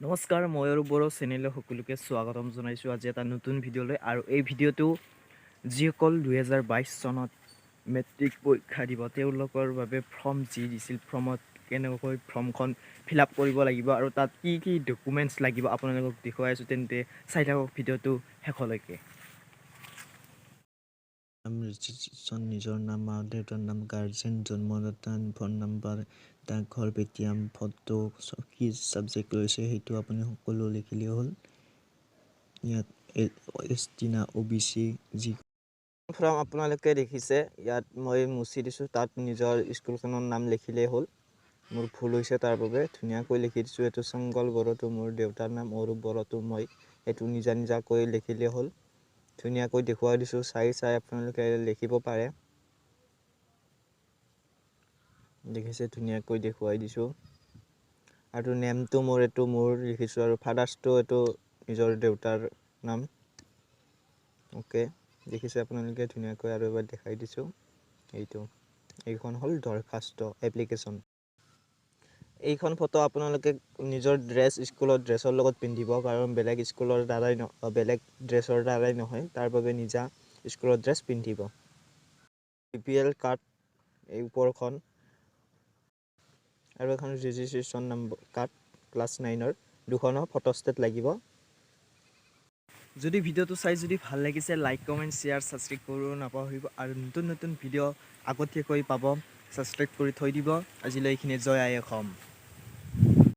নমস্কাৰ, মই আৰু বড়ো চেনেলৰ সকলোকে স্বাগতম জনাইছোঁ আজি এটা নতুন ভিডিঅ'লৈ। আৰু এই ভিডিঅ'টো যিসকল 2022 চনত মেট্ৰিক পৰীক্ষা দিব, তেওঁলোকৰ বাবে ফৰ্ম যি দিছিল, ফৰ্মত কেনেকৈ ফৰ্মখন ফিল আপ কৰিব লাগিব আৰু তাত কি কি ডকুমেণ্টছ লাগিব, আপোনালোকক দেখুৱাই আছোঁ। তেন্তে চাই থাকক ভিডিঅ'টো শেষলৈকে। নাম, ৰেজিষ্ট্ৰেশ্যন, নিজৰ নাম, মা দেউতাৰ নাম, গাৰ্জেন, জন্মদাতা, ফোন নাম্বাৰ, ডাকঘৰ, পেটিএম, ফটো, কি ছাবজেক্ট লৈছে সেইটো আপুনি সকলো লিখিলেই হ'ল। ইয়াত এছ টি না অ' বি চি যি ফৰ্ম আপোনালোকে দেখিছে, ইয়াত মই মুচি দিছোঁ। তাত নিজৰ স্কুলখনৰ নাম লিখিলেই হ'ল। মোৰ ভুল হৈছে, তাৰ বাবে ধুনীয়াকৈ লিখি দিছোঁ। এইটো চংগল বড়োটো মোৰ দেউতাৰ নাম, অৰূপ বড়োটো মই। এইটো নিজা নিজাকৈ লিখিলেই হ'ল। ধুনীয়াকৈ দেখুৱাই দিছোঁ, চাই চাই আপোনালোকে লিখিব পাৰে। দেখিছে, ধুনীয়াকৈ দেখুৱাই দিছোঁ। আৰু নেমটো মোৰ, এইটো মোৰ লিখিছোঁ আৰু ফাদাৰ্ছটো এইটো নিজৰ দেউতাৰ নাম। অ'কে, দেখিছে আপোনালোকে ধুনীয়াকৈ। আৰু এবাৰ দেখাই দিছোঁ। এইটো, এইখন হ'ল দৰখাস্ত, এপ্লিকেশ্যন। এইখন ফটো আপোনালোকে নিজৰ ড্ৰেছ, স্কুলৰ ড্ৰেছৰ লগত পিন্ধিব, কাৰণ বেলেগ স্কুলৰ দ্বাৰাই ন বেলেগ ড্ৰেছৰ দ্বাৰাই নহয়। তাৰ বাবে নিজা স্কুলৰ ড্ৰেছ পিন্ধিব। বি পি এল কাৰ্ড এই ওপৰখন আৰু এখন ৰেজিষ্ট্ৰেশ্যন নম্বৰ কাৰ্ড ক্লাছ 9ৰ, দুখনৰ ফটোষ্টেট লাগিব। যদি ভিডিঅ'টো চাই যদি ভাল লাগিছে, লাইক, কমেণ্ট, শ্বেয়াৰ, ছাবস্ক্ৰাইব কৰিব নাপাহৰিব। আৰু নতুন নতুন ভিডিঅ' আগতীয়াকৈ পাব, ছাবস্ক্ৰাইব কৰি থৈ দিব। আজিলৈ এইখিনি। জয় আই অসম।